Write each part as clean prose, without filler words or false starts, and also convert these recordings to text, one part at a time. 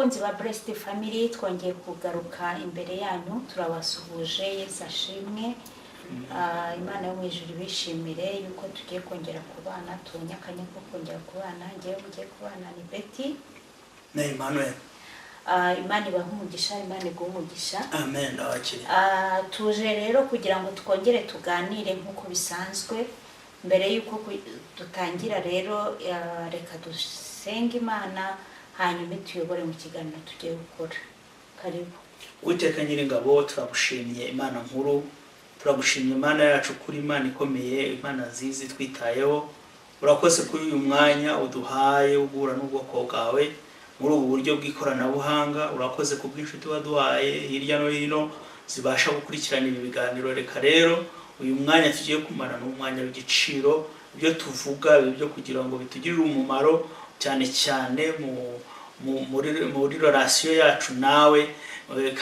Abakunzi ba Blessed Family, twongeye kugaruka imbere yanyu, turabasuhuje. Yesu ashimwe. Imana yo mu ijuru ibishimire yuko tugiye kongera kubana, tubonye akanya ko kongera kubana. Ngewe mugiye kubana ni Betty na Emmanuel. Imana ibahe umugisha, Imana iguhe umugisha. Amen, ndabakiriye. Tuje rero kugira ngo twongere tuganire nk'uko bisanzwe. Mbere y'uko dutangira rero, reka dusenge Imana, hanyuma ituyobore mu kiganiro tugiye gukora. Karibu. Uwiteka Nyiringabo, turagushimye, Imana nkuru, turagushimye Imana yacu, kuri Imana ikomeye, Imana nziza itwitayeho. Urakoze kuri uyu mwanya uduhaye wo guhura n'ubwoko bwawe muri ubu buryo bw'ikoranabuhanga. Urakoze ku bw'inshuti waduhaye hirya no hino zibasha gukurikirana ibi biganiro. Reka rero uyu mwanya tugiye kumara ni umwanya w'igiciro. Ibyo tuvuga bibe byo kugira ngo bitugirire umumaro, cyane cyane muri relation yacu nawe.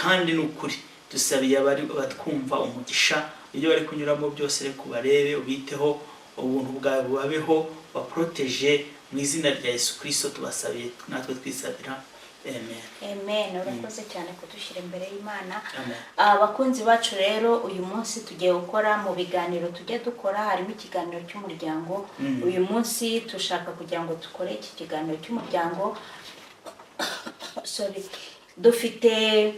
Kandi ni ukuri dusabiye abari batwumva umugisha. Ibyo bari kunyuramo byose, reka ubarebe, ubiteho, ubuntu bwawe bubabeho, baprotège. Mu izina rya Yesu Kirisito tubasabiye, natwe twisabira, amen. Amen. Urakoze cyane kudushyira imbere y'Imana. Amen. Abakunzi bacu rero, uyu munsi tugiye gukora mu biganiro tujya dukora, harimo ikiganiro cy'umuryango. Uyu munsi dushaka kugira ngo dukore iki kiganiro cy'umuryango. Sorry. Dufite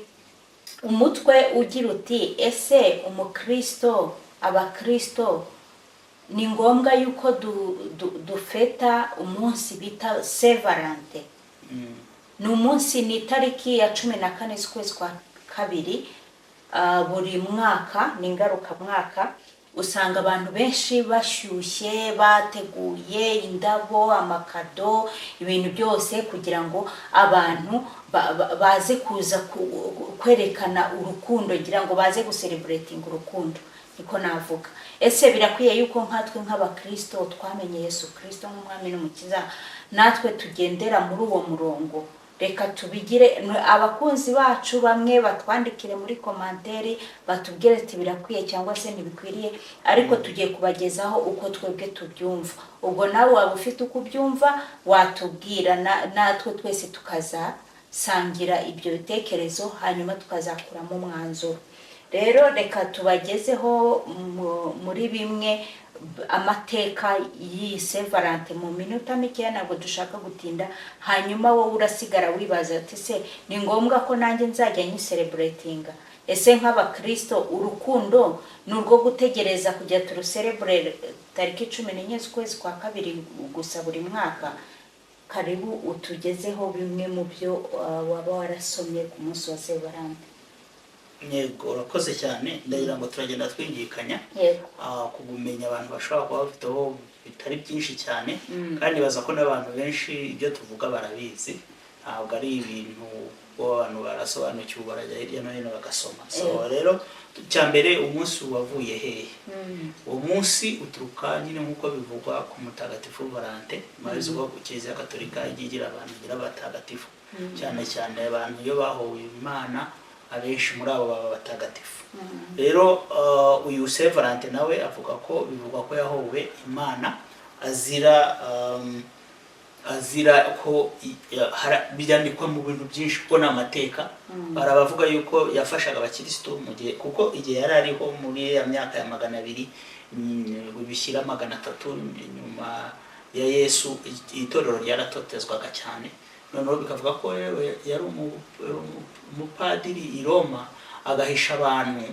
umutwe ugira uti: "Ese umukristo, abakristo, ni ngombwa yuko dufeta umunsi bita Saint Valentin?" Ni umunsi, ni itariki ya 14 z'ukwezi kwa kabiri buri mwaka, ni ngarukamwaka. Usanga abantu benshi bashyushye, bateguye indabo, amakado, ibintu byose kugira ngo abantu baze kuza kwerekana urukundo, ngira ngo baze gucelebratinga urukundo, niko navuga. Ese birakwiye yuko nkatwe nk'abakristo twamenye Yesu Kristo nk'umwami n'umukiza, natwe tugendera muri uwo murongo? Reka tubigire abakunzi bacu, bamwe batwandikire muri commentaire, batubwire ati birakwiye cyangwa se ntibikwiriye. Ariko tugiye kubagezaho uko twebwe tubyumva. Ubwo nawe waba ufite uko ubyumva, watubwira, natwe twese tukazasangira ibyo bitekerezo, hanyuma tukazakuramo umwanzuro. Rero reka tubagezeho muri bimwe amateka y'iyi Saint Valentin mu minota mikeya, ntabwo dushaka gutinda. Hanyuma wowe urasigara wibaza ati: "Se ni ngombwa ko nanjye nzajya nyicelebratinga? Ese nk'abakristo urukundo ni urwo gutegereza kujya turucelebrate tariki 14 z'ukwezi kwa kabiri gusa buri mwaka?" Karibu utugezeho bimwe mu byo waba warasomye ku munsi wa Saint Valentin. Yego, urakoze cyane. Ndagira ngo turagenda twingikanya ku bumenyi abantu bashobora kuba bafiteho bitari byinshi cyane, kandi baza ko n'abantu benshi ibyo tuvuga barabizi. Ntabwo ari ibintu kuba abantu barasobanukiwe, barajya hirya no hino bagasoma. So rero, icya mbere, umunsi wavuye hehe? Uwo munsi uturuka nyine nk'uko bivugwa ku mutagatifu Valentin. Murabizi ko Kiliziya Gatolika ijya igira abantu, igira abatagatifu, cyane cyane abantu iyo bahowe Imana, abenshi muri abo baba batagatifu. Rero uyu Saint Valentin nawe avuga ko, bivugwa ko yahowe Imana azira ko byandikwa mu bintu byinshi kuko ni amateka. Hari abavuga yuko yafashaga abakirisitu mu gihe, kuko igihe yari ariho muri ya myaka ya 200 bishyira 300 nyuma ya Yesu, itorero ryaratotezwaga cyane. Noneho bikavuga ko rero yari umupadiri i Roma, agahisha abantu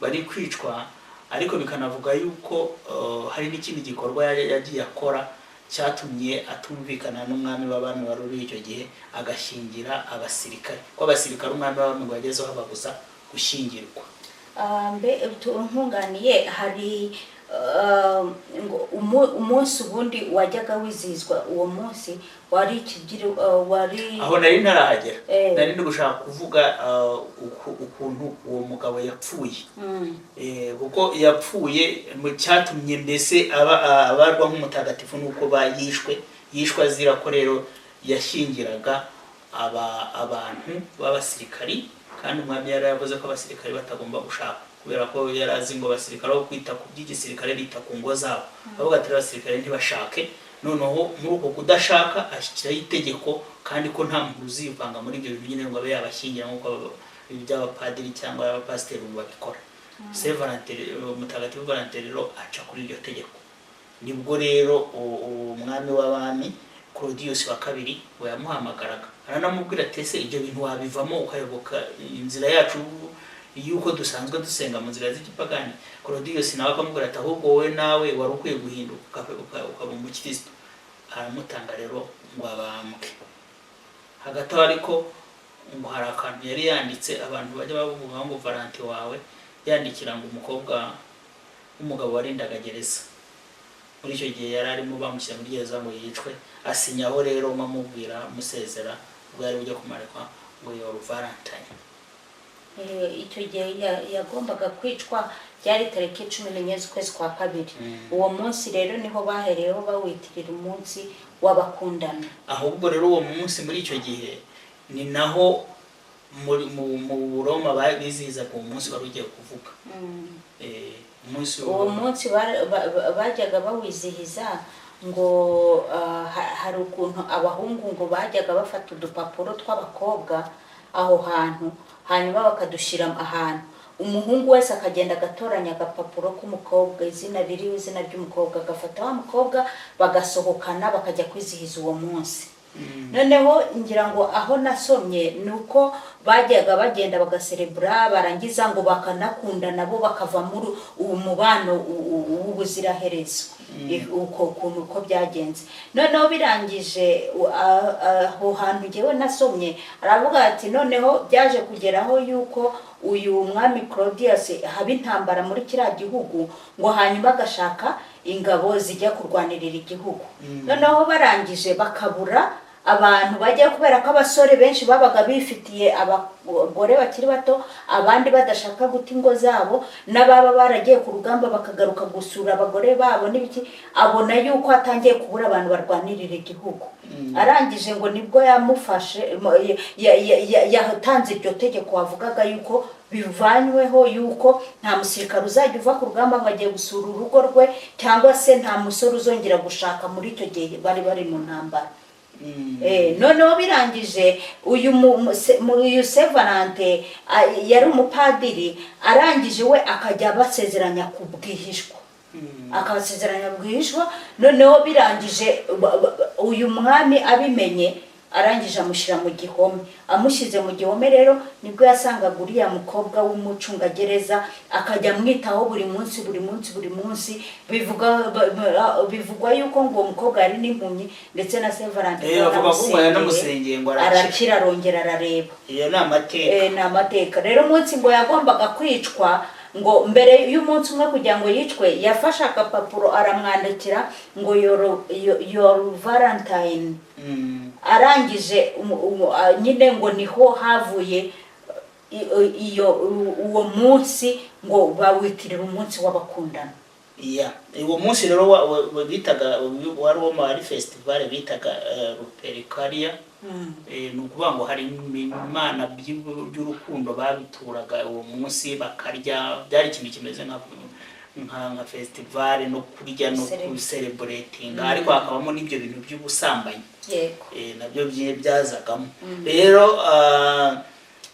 bari kwicwa. Ariko bikanavuga yuko hari n'ikindi gikorwa yagiye akora cyatumye atumvikana n'umwami w'abami wari uri icyo gihe, agashyingira abasirikare, ko abasirikare umwami w'abami ngo yagezeho ababuza gushyingirwa. Mbe nkunganiye, hari ngo umunsi ubundi wajyaga wizihizwa, uwo munsi wari ikigiri wari Aho nari ntarahagera. Nari ndi gushaka kuvuga ukuntu uwo mugabo yapfuye. Kuko yapfuye mu cyatumye mbese aba abarwa nk'umutagatifu nuko yishwe, yishwe azira ko rero yashyingiraga abantu b'abasirikari, kandi umwami yari yavuze ko abasirikari batagomba gushaka, kubera ko yari azi ngo abasirikare aho kwita ku by'igisirikare bita ku ngo zabo. Bavuga ati: "Abasirikare ntibashake." Noneho muri uko kudashaka ashyiraho itegeko kandi ko nta muntu uzivanga muri ibyo bintu nyine ngo abe yabashyingira nk'uko iby'abapadiri cyangwa abapasiteri ubu babikora. Saint Valentin, Mutagatifu Valentin rero aca kuri iryo tegeko. Nibwo rero umwami w'abami Claudius wa kabiri we yamuhamagaraga, aranamubwira ati: "Ese ibyo bintu wabivamo ukayoboka inzira yacu y'uko dusanzwe dusenga mu nzira z'igipagani?" Claudius nawe akamubwira ati: "Ahubwo wowe nawe wari ukwiye guhinduka ukaba umukristo." Aramutanga rero ngo abambwe. Hagati aho ariko ngo hari akantu yari yanditse, abantu bajya bavuga ngo Valentin wawe yandikira ngo umukobwa w'umugabo warindaga gereza muri icyo gihe yari arimo, bamushyira muri gereza ngo yicwe, asinyaho rero amubwira amusezera ubwo yari bujya kumanikwa ngo "Your Valentine". Icyo gihe yagombaga kwicwa byari tariki 14 z'ukwezi kwa kabiri. Uwo munsi rero niho bahereyeho bawitirira umunsi w'abakundana. Ahubwo rero uwo munsi muri icyo gihe ni naho mu Buroma bizihizaga uwo munsi wari ugiye kuvuga. Umunsi Uwo munsi bajyaga bawizihiza ngo hari ukuntu abahungu ngo bajyaga bafata udupapuro tw'abakobwa aho hantu, hanyuma bakadushyira ahantu, umuhungu wese akagenda agatoranya agapapuro k'umukobwa, izina ririho izina ry'umukobwa, agafata wa mukobwa bagasohokana bakajya kwizihiza uwo munsi. Noneho ngira ngo aho nasomye ni uko bajyaga bagenda bagaserebura, barangiza ngo bakanakundana bo, bakava muri uwo mubano w'ubuziraherezo. Uko kuntu uko byagenze, noneho birangije aho hantu ngewe nasomye aravuga ati noneho byaje kugeraho yuko uyu mwami Claudius haba intambara muri kiriya gihugu, ngo hanyuma agashaka ingabo zijya kurwanirira igihugu. Noneho barangije bakabura abantu bajya, kubera ko abasore benshi babaga bifitiye abagore bakiri bato, abandi badashaka guta ingo zabo, n'ababa baragiye ku rugamba bakagaruka gusura abagore babo n'ibiki. Abona yuko atangiye kubura abantu barwanirira igihugu. Arangije ngo nibwo yamufashe, yatanze iryo tegeko wavugaga yuko bivanyweho, yuko nta musirikare uzajya uva ku rugamba ngo agiye gusura urugo rwe, cyangwa se nta musore uzongera gushaka muri icyo gihe bari bari mu ntambara. Noneho birangije uyu uyu Saint Valentin yari umupadiri, arangije we akajya abasezeranya ku bwihishwa, akabasezeranya bwihishwa. Noneho birangije uyu mwami abimenye, arangije amushyira mu gihome. Amushyize mu gihome rero nibwo yasangaga uriya mukobwa w'umucungagereza, akajya amwitaho buri munsi, buri munsi, buri munsi. Bivugwa yuko ngo uwo mukobwa yari n'impumyi, ndetse na Saint Valentin Bavuga ko ngo yanamusengeye ngo arakira. Arakira, arongera arareba. Iyo ni amateka. Ni amateka. Rero umunsi ngo yagombaga kwicwa, ngo mbere y'umunsi umwe kugira ngo yicwe, yafashe agapapuro aramwandikira ngo "Your Valentine". Arangije nyine ngo niho havuye iyo uwo munsi ngo bawitirira umunsi w'abakundana. Yeah. Uwo munsi rero bitaga, wari uwo muri festival bitaga Lupercalia. Ni ukuvuga ngo hari imana by'urukundo babituraga uwo munsi, bakarya, byari ikintu kimeze nka festival no kurya no gucelebratinga, ariko hakabamo n'ibyo bintu by'ubusambanyi. Nabyo byazagamo rero.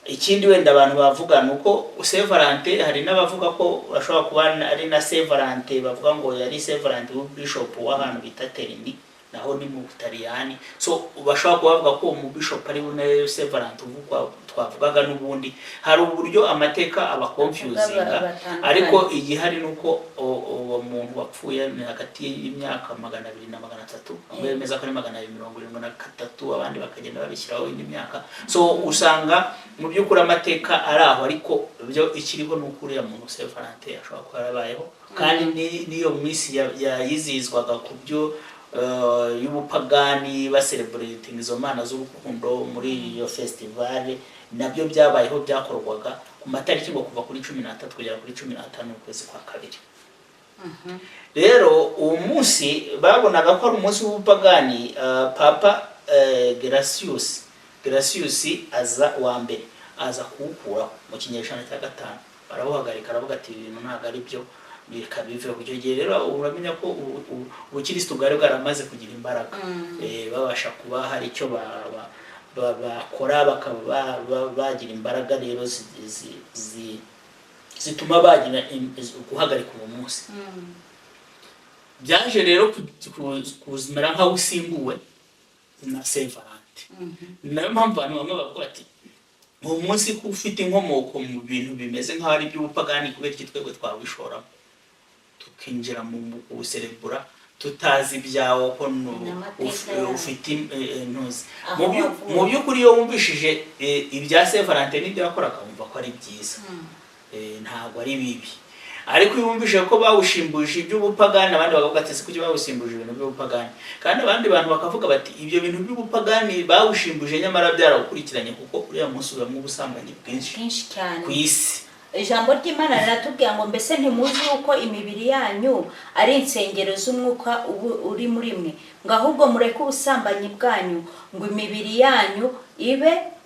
Ikindi wenda abantu bavuga ni uko Saint Valentin, hari n'abavuga ko bashobora kuba ari na Saint Valentin bavuga ngo yari Saint Valentin w'ubishop w'ahantu bita Terni, naho ni mu Butaliyani. So bashobora kuba bavuga ko uwo mubishop ari we Saint Valentin uvugwa twavugaga n'ubundi. Hari uburyo amateka aba confusinga, Batandukanye. ariko igihari ni uko uwo muntu wapfuye ni hagati y'imyaka 200 na 300. Bamwe bemeza ko ari 273, abandi bakagenda babishyiraho indi myaka. So usanga mu by'ukuri amateka ari aho, ariko byo ikiriho ni uko uriya muntu Saint Valentin ashobora kuba yarabayeho, kandi n'iyo minsi yayizihizwaga ku byo y'ubupagani, bacelebrating izo mana z'urukundo muri iyo festival, nabyo byabayeho, byakorwaga ku matariki ngo kuva kuri 13 kugera kuri 15 ukwezi kwa kabiri. Rero uwo munsi babonaga ko ari umunsi w'ubupagani. Papa Gelasius aza wa mbere, aza kuwukuraho mu kinyejana cya gatanu, barawuhagarika, aravuga ati: "Ibi bintu ntabwo ari byo." Reka biveho. Icyo gihe rero uramenya ko ubukirisitu bwari bwaramaze kugira imbaraga. Babasha kuba hari icyo bakora, bakaba bagira imbaraga rero zituma bagira guhagarika uwo munsi. Byaje rero kuzimera nk'aho usimbuwe na Saint Valentin. Ni nayo mpamvu abantu bamwe bavuga bati uwo munsi ko ufite inkomoko mu bintu bimeze nk'aho ari iby'ubupagani, kubera iki twebwe twawishoramo tukinjira mu kuwuserebura tutazi ibyawo ko N'amateka yawo. Ufite ntuzi Aho wavuye. Mu by'ukuri iyo wumvishije ibya Saint Valentin n'ibyo yakoraga, wumva ko ari byiza. Ntabwo ari bibi, ariko iyo wumvise ko bawushimbuje iby'ubupagani, abandi bakavuga ati: "Ese kuki bawusimbuje ibintu by'ubupagani?" Kandi abandi bantu bakavuga bati: "Ibyo bintu by'ubupagani bawushimbuje nyamara byarawukurikiranye, kuko uriya munsi ubamo ubusambanyi bwinshi bwinshi cyane ku isi." Ijambo ry'Imana riratubwira ngo: "Mbese ntimuzi yuko imibiri yanyu ari insengero z'Umwuka ubu uri muri mwe? Ngo ahubwo mureke ubusambanyi bwanyu, ngo imibiri yanyu ibe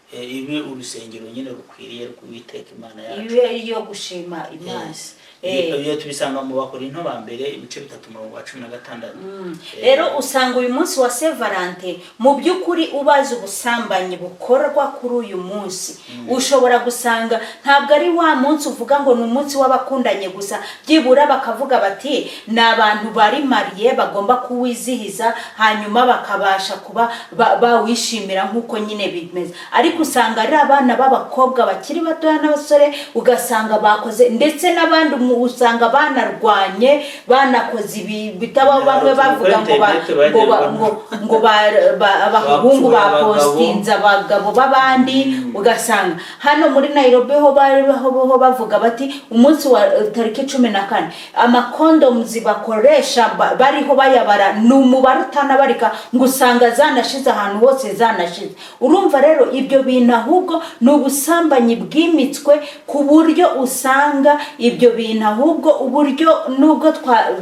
Ibe urusengero nyine rukwiriye rw'Uwiteka Imana yacu." Ibe iyo gushima Imana. Yes. Ibyo tubisanga mu Bakorinto ba mbere, ibice 3, umurongo wa 16. Rero usanga uyu munsi wa Saint Valentin, mu by'ukuri ubaza ubusambanyi bukorwa kuri uyu munsi, ushobora gusanga ntabwo ari wa munsi uvuga ngo ni umunsi w'abakundanye gusa. Byibura bakavuga bati ni abantu bari mariés bagomba kuwizihiza, hanyuma bakabasha kuba bawishimira nk'uko nyine bimeze. Ariko usanga ari abana b'abakobwa bakiri batoya n'abasore, ugasanga bakoze, ndetse n'abandi usanga banarwanye, banakoze ibi bitabaho. Bamwe bavuga ngo abahungu Bapfuye abagabo. Bapostinze abagabo b'abandi. Ugasanga hano muri Nairobi ho bari ho bavuga bati umunsi wa tariki 14, amakondomuzi bakoresha bariho bayabara, ni umubare utanabarika, ngo usanga zanashize ahantu hose, zanashize. Urumva rero ibyo bintu ahubwo ni ubusambanyi bwimitswe, ku buryo usanga ibyo bintu ahubwo uburyo nubwo twa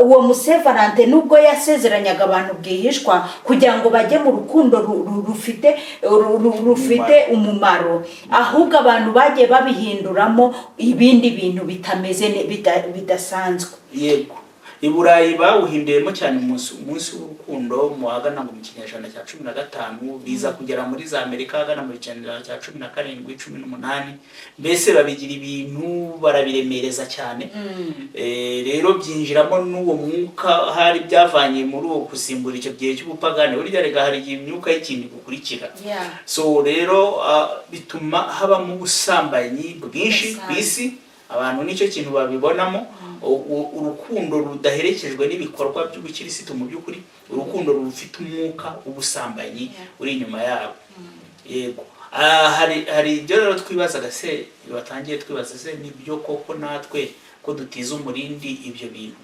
uwo mu Saint Valentin, nubwo yasezeranyaga abantu bwihishwa kugira ngo bajye mu rukundo rufite umumaro, ahubwo abantu bagiye babihinduramo ibindi bintu bitameze bidasanzwe. Yego, i Burayi bawuhinduyemo cyane umunsi w'urukundo mu ahagana ngo mu kinyejana cya 15, biza kugera muri za Amerika ahagana mu kinyejana cya 17, 18, mbese babigira ibintu barabiremereza cyane. Rero byinjiramo n'uwo mwuka hari byavanye muri uwo gusimbura icyo gihe cy'ubupagani. Burya rega hari igihe imyuka y'ikintu igukurikira. So rero bituma habamo ubusambanyi bwinshi ku isi. Abantu nicyo kintu babibonamo, urukundo rudaherekejwe n'ibikorwa by'ubukirisitu, mu by'ukuri urukundo rufite umwuka w'ubusambanyi uri inyuma yabo. Yego. Hari ibyo rero twibazaga se, batangiye twibaza se nibyo koko natwe ko dutiza umurindi ibyo bintu?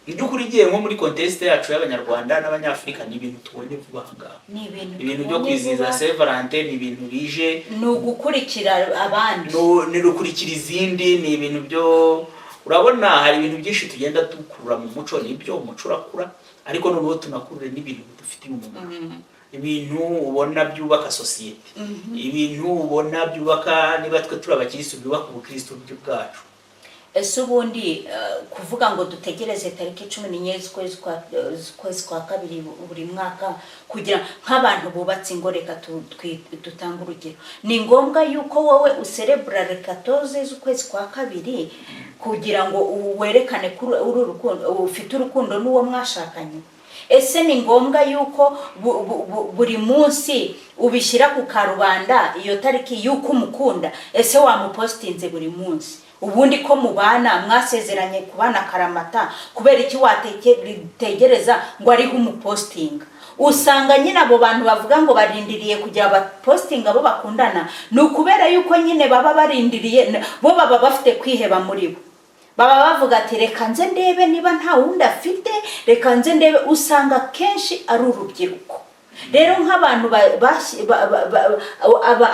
Mu by'ukuri igiye nko muri contexte yacu y'Abanyarwanda n'Abanyafurika, ni ibintu tubonye vuba aha ngaha. Ni ibintu Ibintu byo tubonye kwizihiza vuba. Saint Valentin ni ibintu bije. Ni ugukurikira abandi. Ni rukurikira izindi, ni ibintu byo urabona hari ibintu byinshi tugenda dukurura mu muco. Nibyo, umuco urakura, ariko noneho tunakurure n'ibintu bidufitiye umumaro, ibintu ubona byubaka sosiyete, ibintu ubona byubaka, niba twe turi abakirisitu, byubaka ubukirisitu bwacu. Ese ubundi kuvuga ngo dutegereze tariki 14 z'ukwezi kwa kabiri buri mwaka, kugira nk'abantu bubatse ingo, reka dutange urugero, ni ngombwa yuko wowe userebura le 14 z'ukwezi kwa kabiri kugira ngo werekane ko uri urukundo, ufite urukundo n'uwo mwashakanye? Ese ni ngombwa yuko buri munsi ubishyira ku karubanda iyo tariki yuko umukunda? Ese wamupositinze buri munsi? Ubundi ko mubana, mwasezeranye kubana karamata, kubera iki wategereza ngo ariho umupositinga? Usanga nyine abo bantu bavuga ngo barindiriye kugira bapositinga abo bakundana, ni ukubera yuko nyine baba barindiriye, bo baba bafite kwiheba muri bo, baba bavuga ati: "Reka nze ndebe niba nta wundi afite, reka nze ndebe." Usanga kenshi ari urubyiruko. Rero nk'abantu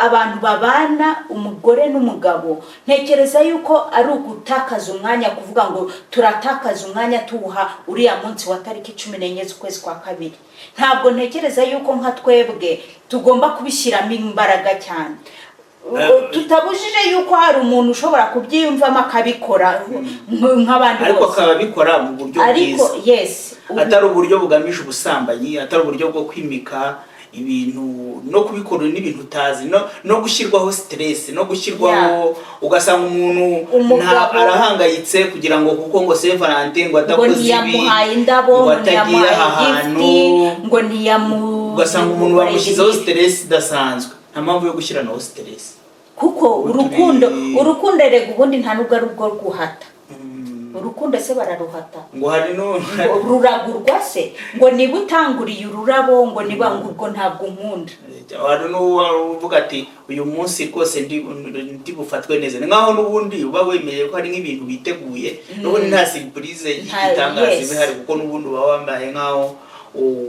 abantu babana, umugore n'umugabo, ntekereza yuko ari ugutakaza umwanya kuvuga ngo turatakaza umwanya tuwuha uriya munsi wa tariki 14 z'ukwezi kwa kabiri. Ntabwo ntekereza yuko nka twebwe tugomba kubishyiramo imbaraga cyane. Tutabujije yuko hari umuntu ushobora kubyiyumvamo akabikora nk'abandi Ariko bose. akaba abikora mu buryo Ariko bwiza, yes, atari uburyo bugamije ubusambanyi, atari uburyo bwo kwimika ibintu no kubikora n'ibintu utazi, no gushyirwaho stress, no gushyirwaho, ugasanga umuntu arahangayitse kugira ngo kuko ngo Saint Valentin ngo ngo adakoze ibi, ntiyamuhaye indabo, ngo ngo atagiye ntiyamuhaye aha hantu, gift, ngo ntiyamu ugasanga umuntu bamushyizeho stress idasanzwe. Nta mpamvu yo gushyiranaho stress. Kuko Ubu urukundo, urukundo erega ubundi nta nubwo ari ubwo guhata. Urukundo se bararuhata? Ngo hari no Ngo ruragurwa se? Ngo niba utanguriye ururabo, ngo niba ngo ubwo ntabwo unkunda. Hari n'uvuga ati: "Uyu munsi rwose ndi bufatwe neza." Ni nkaho n'ubundi uba wemeye ko hari nk'ibintu witeguye, n'ubundi nta surprise y'igitangaza iba ihari, kuko n'ubundi uba wambaye nkaho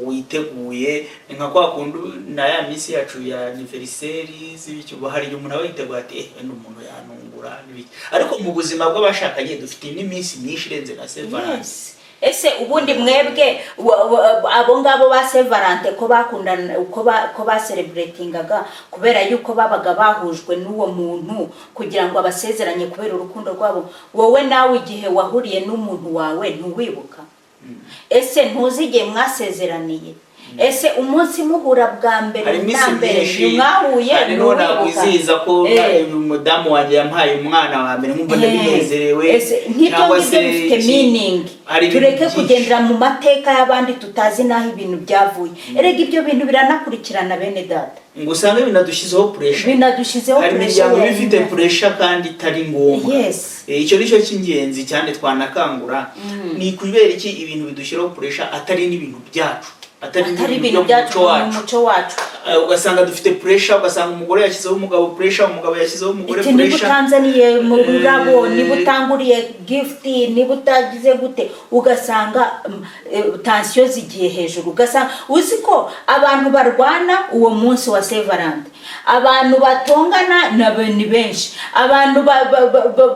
witeguye. Ni nka kwa kundi na ya minsi yacu ya anniversaire z'ibiki, uba hari igihe umuntu aba yiteguye ati: "Eh, wenda umuntu yanungura," n'ibiki. Ariko mu buzima bw'abashakanye dufite n'iminsi myinshi irenze na Saint Valentin. Yes. Ese ubundi mwebwe abo ngabo ba Saint Valentin ko bakundana, ko bacelebratingaga kubera yuko babaga bahujwe n'uwo muntu kugira ngo abasezeranye kubera urukundo rwabo, wowe nawe igihe wahuriye n'umuntu wawe ntuwibuka? Ese ntuzi igihe mwasezeraniye? Ese umunsi muhura bwa mbere Hari na iminsi mbere myinshi. ntimwahuye, Hari n'uwo ntuwibuka? nakwizihiza ko umudamu wanjye yampaye umwana wa mbere, nkumva ndabinezerewe. Ese nk'ibyo Cyangwa ngibyo se bifite meaning? Hari ibintu Tureke byinshi. kugendera mu mateka y'abandi tutazi n'aho ibintu byavuye. Erega ibyo bintu biranakurikirana, bene data. Ngo usange binadushyizeho pressure. Binadushyizeho Hari pressure. imiryango iba ifite pressure kandi itari ngombwa. Icyo ni cyo cy'ingenzi cyane twanakangura: ni kubera iki ibintu bidushyiraho pressure atari n'ibintu byacu, atari Atari n'ibintu ibintu byo mu byacu, muco mu wacu? muco wacu. Ugasanga dufite pressure, ugasanga umugore yashyizeho umugabo pressure, umugabo yashyizeho umugore Iti niba pressure. utanzaniye mu rurabo, niba utanguriye gift, niba utagize gute, ugasanga tension zigiye hejuru. Ugasanga uzi ko abantu barwana uwo munsi wa Saint Valentin, abantu batongana ni benshi, abantu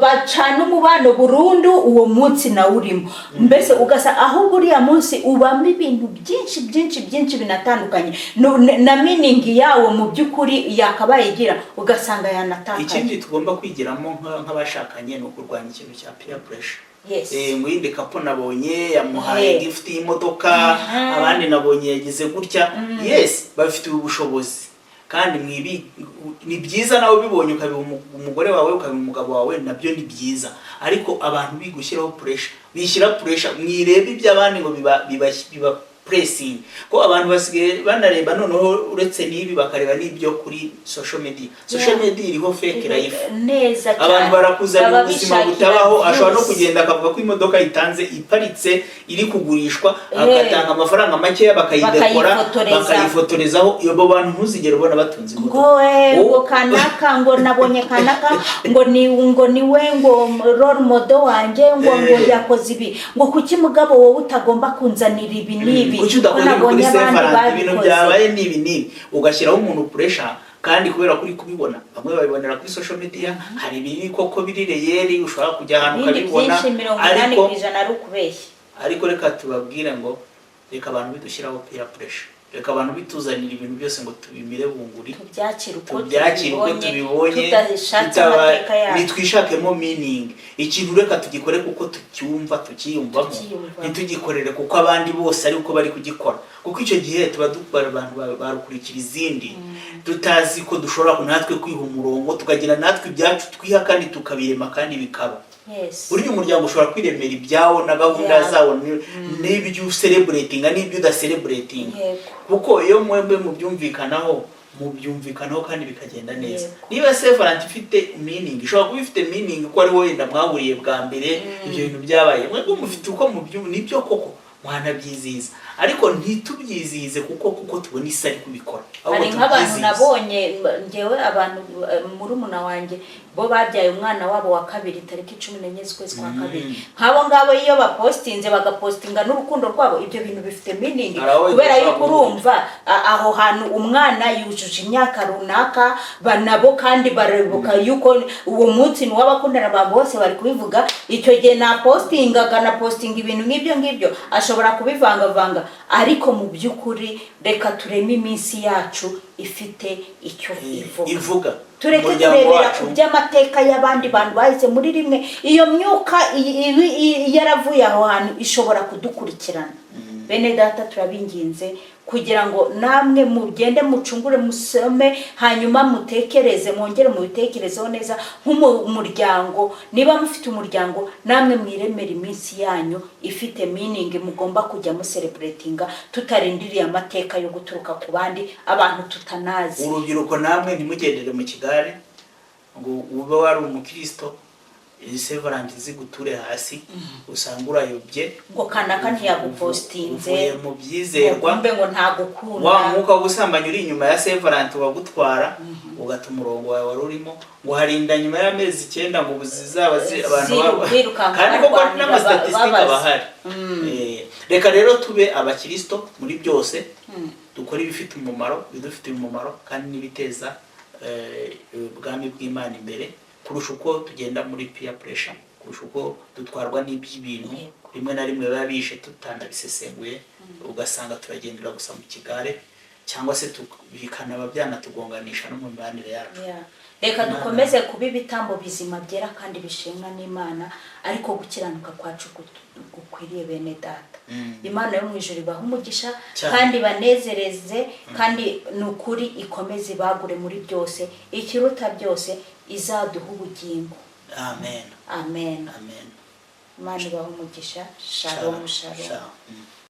bacana umubano burundu uwo munsi nawe urimo. Mbese ugasanga ahubwo uriya munsi ubamo ibintu byinshi byinshi byinshi binatandukanye na meaning yawo mu by'ukuri yakabaye igira, ugasanga yanatakaye. Ikindi tugomba kwigiramo nk'abashakanye ni ukurwanya ikintu cya peer pressure. Ngo yindi couple nabonye yamuhaye gift y'imodoka, abandi nabonye yagize gutya. Yes, bafite ubu bushobozi kandi mwibi ni byiza, nawe ubibonye ukabiha umugore wawe, ukabiha umugabo wawe, nabyo ni byiza. Ariko abantu bigushyiraho pressure, bishyira pressure, mwirebe iby'abandi ngo biba pressing, ko abantu basigaye banareba noneho uretse n'ibi bakareba n'ibyo kuri social media. Social media iriho fake life. Neza cyane. Abantu barakuzanira Baba ubuzima bishakira butabaho. Ashobora no views. kugenda akavuga ko imodoka yitanze iparitse iri kugurishwa, agatanga amafaranga makeya bakayidekora, Bakayifotoreza. bakayifotorezaho. Abo bantu ntuzigere ubona batunze imodoka. Ngo ngo kanaka, ngo nabonye kanaka, ngo ni we ngo role model wanjye, ngo yakoze ibi, ngo kuki mugabo wowe utagomba kunzanira ibi n'ibi, Kuki ko udakoze ibi kuri nabonye Saint abandi Valentin, ibintu babikoze. byabaye n'ibi n'ibi, ugashyiraho umuntu pressure. Kandi kubera ko uri kubibona, bamwe babibonera kuri social media, hari ibiri koko biri real, ushobora kujya ahantu Ibindi ukabibona. byinshi, 80 Ariko ku ijana ari ukubeshya. Ariko reka tubabwire ngo reka abantu bidushyiraho peer pressure, reka abantu bituzanira ibintu byose ngo tubimire bunguri. Tubyakire uko Tubyakire uko tubibonye, tudashatse amateka yacu. Nitwishakemo meaning. Ikintu reka tugikore kuko tucyumva, tukiyumvamo, Tukiyumvamo. ntitugikorere kuko abandi bose ari uko bari kugikora, kuko icyo gihe tuba dukora abantu barukurikira izindi, tutazi ko dushobora natwe kwiha umurongo, tukagira natwe ibyacu twiha kandi tukabirema kandi bikaba. Burya umuryango ushobora kwiremera ibyawo na gahunda zawo n'ibyo ucelebratinga n'ibyo udacelebratinga, kuko iyo mwembi mubyumvikanaho, mubyumvikanaho kandi bikagenda neza. Niba Saint Valentin ifite meaning, ishobora kuba ifite meaning ko ari wenda mwahuriye bwa mbere, ibyo bintu byabaye, mwebwe mufite uko mubyumva, nibyo koko mwanabyizihiza, ariko ntitubyizihize kuko tubona isi ari kubikora, ahubwo Hari nk'abantu tubyizihize. nabonye ngewe, abantu murumuna wanjye bo babyaye umwana wabo wa kabiri tariki 14 z'ukwezi kwa kabiri. Nk'abo ngabo iyo bapostinze, bagapostinga n'urukundo rwabo, ibyo bintu bifite meaning, Hari aho kubera bidashobora yuko urumva aho hantu umwana yujuje imyaka runaka, nabo kandi baribuka yuko uwo munsi ni uw'abakundana ba bose bari kubivuga. Icyo gihe napostinga, akanapostinga ibintu nk'ibyo ngibyo, ashobora kubivangavanga. Ariko mu by'ukuri reka tureme iminsi yacu ifite icyo ivuga. Ivuga. Tureke Umuryango kurebera wacu. ku by'amateka y'abandi bantu bahise muri rimwe. Iyo myuka yaravuye aho hantu ishobora kudukurikirana. Bene data, turabinginze kugira ngo namwe mugende mucungure, musome, hanyuma mutekereze, mwongere mubitekerezeho neza nk'umuryango. Niba mufite umuryango, namwe mwiremere iminsi yanyu ifite meaning mugomba kujya mucelebratinga, tutarindiriye amateka yo guturuka ku bandi abantu tutanazi. Urubyiruko namwe, ntimugendere mu kigare ngo ube wari umukristo, izi Saint Valentin ziguture hasi usanga urayobye. Ngo kanaka ntiyagupostinze, uvuye mu byizerwa, ngo kumbe ngo ntagukunda. Wa mwuka w'ubusambanyi uri inyuma ya Saint Valentin wagutwara, ugata umurongo wawe wari urimo, ngo harinda nyuma y'amezi 9 ngo zizaba abantu birukanka, kandi koko barwanira, n'amastatistique babaza. aba ahari. Reka rero tube abakirisito muri byose, dukore ibifite umumaro, ibidufitiye umumaro kandi n'ibiteza ubwami bw'Imana imbere, kurusha uko tugenda muri peer pressure, kurusha uko dutwarwa n'iby'ibintu rimwe na rimwe biba bishe tutanabisesenguye, ugasanga turagendera gusa mu kigare, cyangwa se bikanaba byanatugonganisha no mu mibanire yacu. Yeah. Reka dukomeze kuba ibitambo bizima, byera kandi bishimwa n'Imana, ariko gukiranuka kwacu gukwiriye. Bene data, Imana yo mu ijuru ibahe umugisha Cyane. kandi banezereze, kandi ni ukuri ikomeze ibagure muri byose. Ikiruta byose, izaduha ubugingo. Amen. Amen. Amen. Imana ibahe umugisha. Shalom, shalom. Shalom.